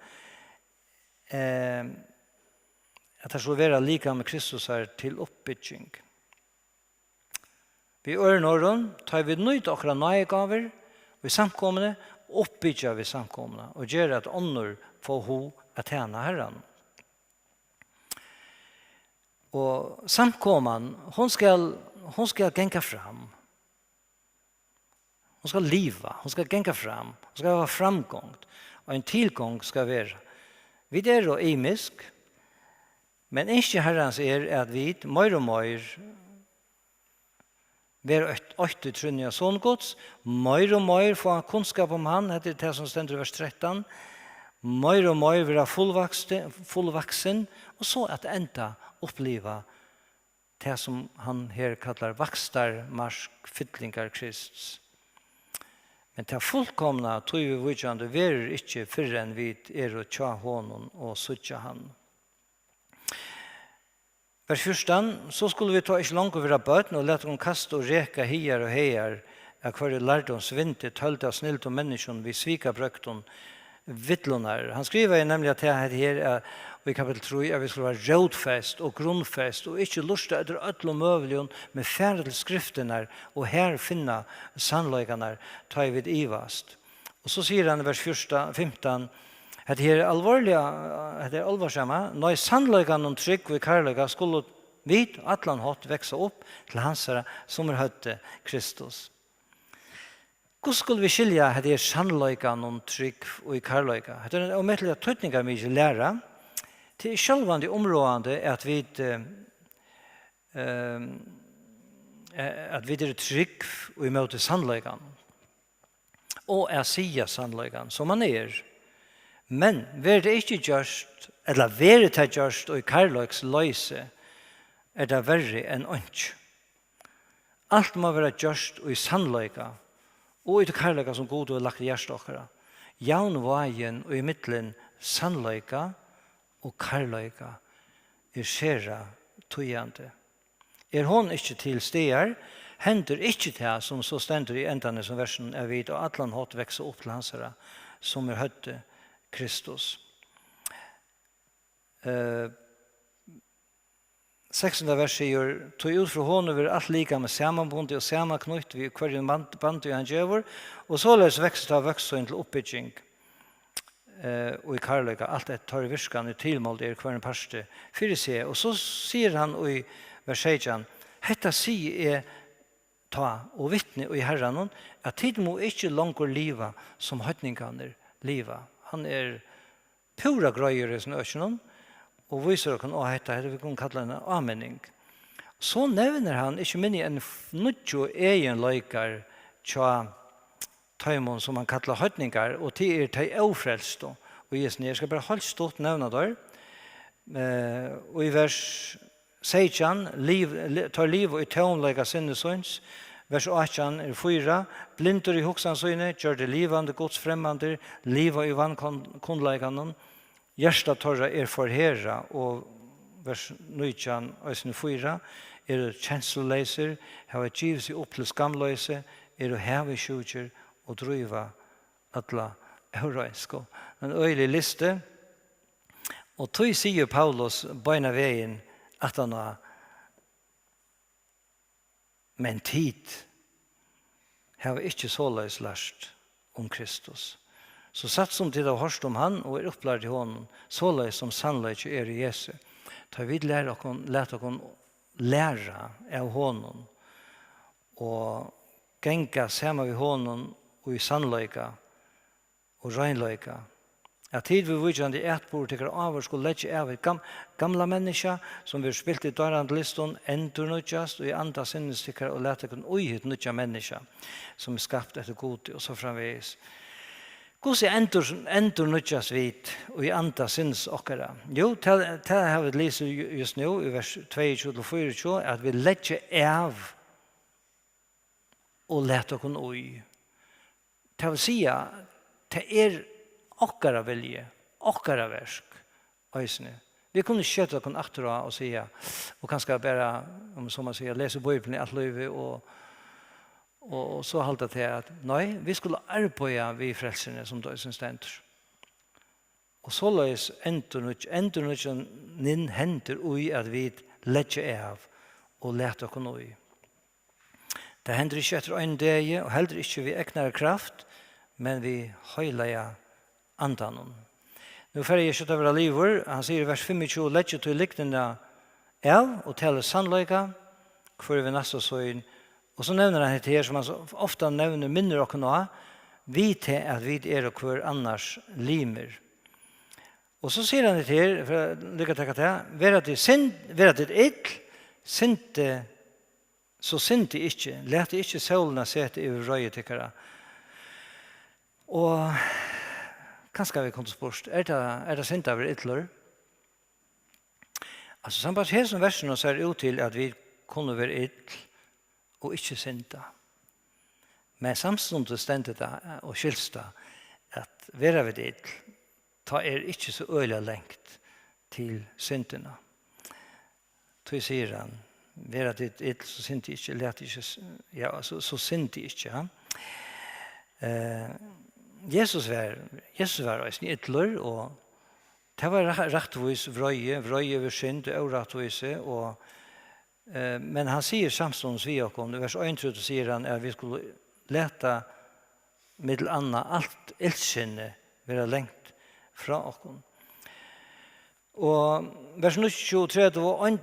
Eh, at tað skulu vera likami Kristusar til uppbygging. Við øðrum orðum, tá vit nýta okkara náðigávur í samkomuni, uppbyggja vit samkomuna og gera, at onnur fáa hug at tæna Harran. Og samkoman, hon skal, hon skal ganga fram. Hon skal liva, hon skal ganga fram, hon skal hava framgongd, og ein tilgongd skal vera. Vit eru ymisk, men ynski Harrans er, at vit meir og meir vera eitt, eitt í trúnni á Son Guds, meir og meir fáa kunnskap um hann, hetta er tað, sum stendur í vers trettan, meir og meir vera fullvaksti-, fullvaksin, og so at enda uppliva tað, sum hann her kallar vakstarmark fyllingar Krists. Men tað fullkomna, tí viðvíkjandi, verður ikki, fyrr enn vit eru hjá honum og síggja hann. Vers fjúrtan: So skulu vit tá ikki longur vera børn og lata okkum kasta og reka higar og hagar av hvørjum lærdómsvindi, tøld av snildum menniskjum við svikabrøgdum villunnar. Hann skrivaði nemliga tað her, eh, í kapitel trý, at vit skulu vera rótfest og grundfest og ikki lurta eftir øllum møguligum, men fara til skriftirnar og har finna sannleikarnar, tá ið vit ivast. Og so sigur hann í vers fjúrtan, fimtan, hetta her er alvorliga, hetta er álvarsama: Nei, sannleikanum trúgv í kærleika skulu vit allan hátt vaksa upp til hansara, sum er høvdið, Kristus. Hvussu skulu vit skilja hetta her, sannleikanum trúgv í kærleika? Hetta er ein ómetaliga týdningarmikil læra. Tað er sjálvandi umráðandi, at vit, eh, ehm, eh, at vit eru trúgv í móti sannleikanum, og at siga sannleikan, sum hann er. Men verður tað ikki gjørt, ella verður tað gjørt í kærleiksloysi, er tað verri enn einki. Alt má vera gjørt í sannleika, og í tí kærleika, sum Gud hevur lagt í hjarta okkara. Javnvágin í millum sannleika og kærleika er sera týðandi. Er hon ikki til staðar, hendir ikki tað, sum so stendur í endan av hesum versinum, at vit á allan hátt vaksa upp til hansara, sum er høvdið, Kristus. Eh, sekstanda vers sigur: Tí út frá honum verður alt likamið samanbundið og samanknýtt við hvørjum band-, bandi hann gevur, og soleiðis veksur tá vøkst sín til uppbygging, eh, og í kærleika, alt eftir teirri virkan, ið tilmáld er hvørjum parti fyri seg. Og so sigur hann í vers seytjan: Hetta sigi eg tá og vitni í Harranum, at tit mugu ikki longur liva, sum heidningarnir liva. Hann er púra greiður í hesum økinum og vísir okkum á hetta, hetta vit kunnu kalla eina áminning. So nevnir hann ikki minni enn f-, níggju eginleikar hjá teimum, sum hann kallar heidningar, og tað eru tey ófrelstu. Og eg skal bara heilt stutt nevna teir. Eh, og í vers seytjan, liv, li-, teir liva í tómleika sinnis síns. Vers átjan er fýra: Blindir í hugsan síni, gjørdir livandi, Guds fremmandir, liva í vankunnleikanum, hjarta teirra er forherðað, og vers nítjan, eisini fýra, eru kensluleysir, hava givið seg upp til skamloysi, eru havisjúkir og dríva alla óreinsku. Ein øgiligur listi. Og tí sigur Paulus beinan vegin aftaná: "Men tit hava ikki soleiðis lært um Kristus. So satt sum tit hava hoyrt um hann og eru upplærd í honum, soleiðis sum sannleiki er í Jesu." Tá vit læra okkum, lata okkum læra av honum og ganga saman við honum í sannleika og reinleika, at tit viðvíkjandi atburð tykkara áður skulu leggja av hið gam-, gamla menniskja, sum verður spilt í dárandiglystum, endurnýggjast í anda sinnis tykkara og lat tykkum í hitt nýggja menniskja, sum er skapt eftir Gudi, og so framvegis. Hvussu endur-, endurnýggjast vit í anda sinnis okkara? Jú, tað, tað hava vit lisið ju-, júst nú í vers tveyogtjúgu til fýraogtjúgu, at vit leggja av og lat okkum í. Tað vil siga, tað er okkara vilji, okkara verk eisini. Vit kunnu ikki seta okkum aftur á og siga, og kanska bara, um so má siga, lesa Bíbliuna alt lívið og, og, og so halda tað at, nei, vit skulu arbeiða við frelsuni, sum tað eisini stendur. Og soleiðis endurnýggj-, endurnýggjanin hendir í, at vit leggja av og lata okkum í. Tað hendir ikki eftir einum degi og heldur ikki við egnari kraft, men við heilaga Andanum. Nú fari eg skjótt at vera liðugur. Hann sigur í vers fimmogtjúgu: "Leggið tí lygndina av og talið sannleika, hvør við næsta sín." Og so nevnir hann hetta her, sum hann so ofta nevnir, minnir okkum á, við tað at vit eru hvør annars limir. Og so sigur hann hetta her, fyri at líka taka tað: "Vera tit synd, vera tit ill, syndi, so syndi ikki. Latið ikki sólina seta yvir vreiði tykkara." Og kanska vit kundu spurt, er tað, er tað synd at vera illur? Altso, sambært hesum versinum sær út til, at vit kunnu vera ill og ikki synda. Men samstundis stendur tað, og skilst tað, at vera vit ill, tá er ikki so øgiliga langt til syndina. Tí sigur hann: "Vera tit ill, so syndið ikki, latið ikki s-, ja, so, so syndið ikki." Ja. Eh, Jesus var, Jesus var eisini illur, og tað var ra-, rættvís vreiði, vreiði yvir synd og órættvísi, og, eh, men hann sigur samstundis við okkum, í vers einogtretivu sigur hann, at vit skulu lata millum annað alt illsinni vera langt frá okkum. Og vers níggjuogtjúgu og tretivu: "Ein-,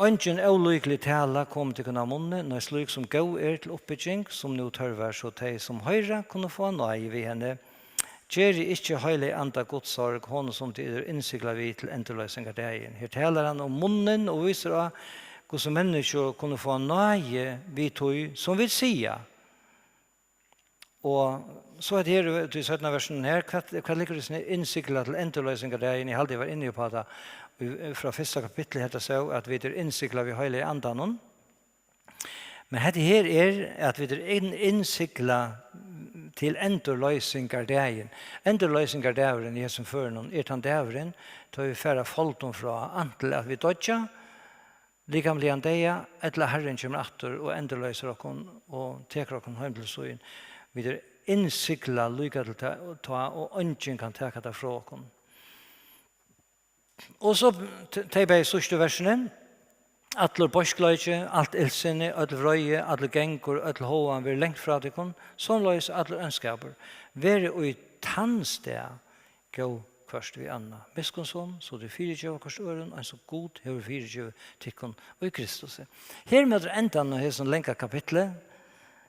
eingin ólíklig tala komi tykkum av munni, nei, slík sum góð er til uppbygging, sum nú tørvar, so tey, sum hoyra, kunnu fáa náði við henni. Gerið ikki Heilaga Anda Guds sorg, honum sum tit eru innsiglað við til endurloysingardagin." Her talar hann um munnin og vísir á, hvussu menniskju kunnu fáa náði við tí, sum vit siga. Og so er tað her, í tí seinna versinum her, hvat, hvat liggur í sinni innsigla til endurloysingardagin? Eg haldi, eg var inni upp á tað í, frá fyrsta kapitli, hetta so, at vit eru innsiglað við Heilaga Andanum. Men hetta her er, at vit eru inn-, innsiglað til endurloysingardagin. Endurloysingardagurin í hesum førinum er tann dagurin, tá vit fara foldum frá, antin at vit doyggja, likamligan deyða, ella Harrin kemur aftur og endurloysir okkum og tekur okkum heim til sín. Vit eru innsiglað líka til ta, tá, og eingin kann taka tað frá okkum. Og so t-, tey bæði síðstu versini: "Allur beiskleiki, alt illsinni, øll vreiði, allur gangur, øll háðan verður langt frá tykkum, somuleiðis allur óndskapur. Verið í tann stað góð hvørt við annað, miskunnsom, so tit fyrigeva hvørt øðrum, eins og Gud hevur fyrigivið tykkum í Kristusi." Her møtir endan á hesum langa kapitli,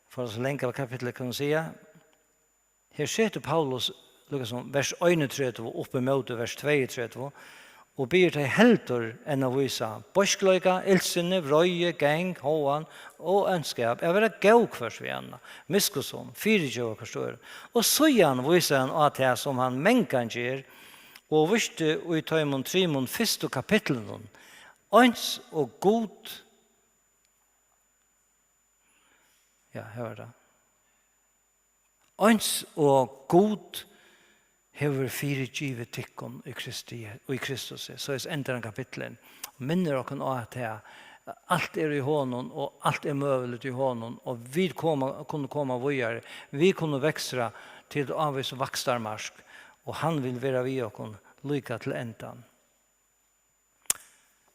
for so langa kapitli kann man siga, her setur Paulus líka sum vers einogtretivu upp ímóti vers tveyogtretivu, og biður tey heldur enn at vísa beiskleika, illsinni, vreiði, gang, háðan og óndskap, at vera góð hvørt við annað, miskunnsom, fyrigeva hvørt øðrum. Og síðan vísir hann á tað, sum hann mangan ger, og vísti í teimum trimum fyrstu kapitlunum, eins og Gud, ja, her var tað. Eins og Gud hevur fyrigivið tykkum í Kristi, í Kristusi. Soleiðis endar hann kapitlið. Minnir okkum á tað, Alt er í honum, og alt er møguligt í honum, og vit koma, kunnu koma víðari. Vit kunnu vekstra til eitt ávíst vakstarmark, og hann vil vera við okkum líka til endan.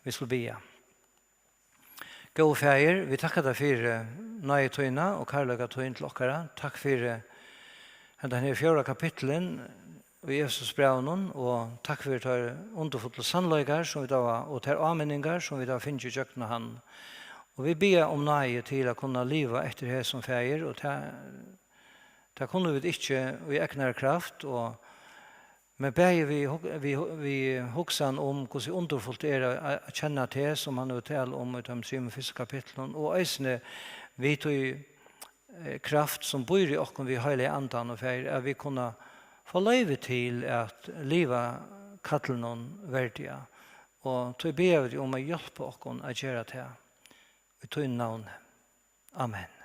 Vit skulu biðja. Góði Faðir, vit takka tær fyri náði tína og kærleika tín til okkara. Takk fyri hendan her fjórða kapitlin í Efesusbrævinum, og takk fyri tær undurfullu sannleikar sum vit hava, og tær áminningar sum vit hava fingið gjøgnum hann. Og vit biðja um náði til at kunna liva eftir hesum, Faðir, og tað, tað kunnu vit ikki í egnari kraft, og, men bæði við hug-, við hu-, við hugsan um, hvussu undurfult er at, at, at kenna teg, sum hann hevur talað um í teimum trimum fyrstu kapitlunum, og eisini við tí, eh, kraft, sum býr í okkum við Heilaga Andan, og Faðir, at vit kunna fáa loyvi til at liva kallinum verdiga. Og tí biðja vit um at hjálpa okkum at gera tað. Í tínum navni. Amen.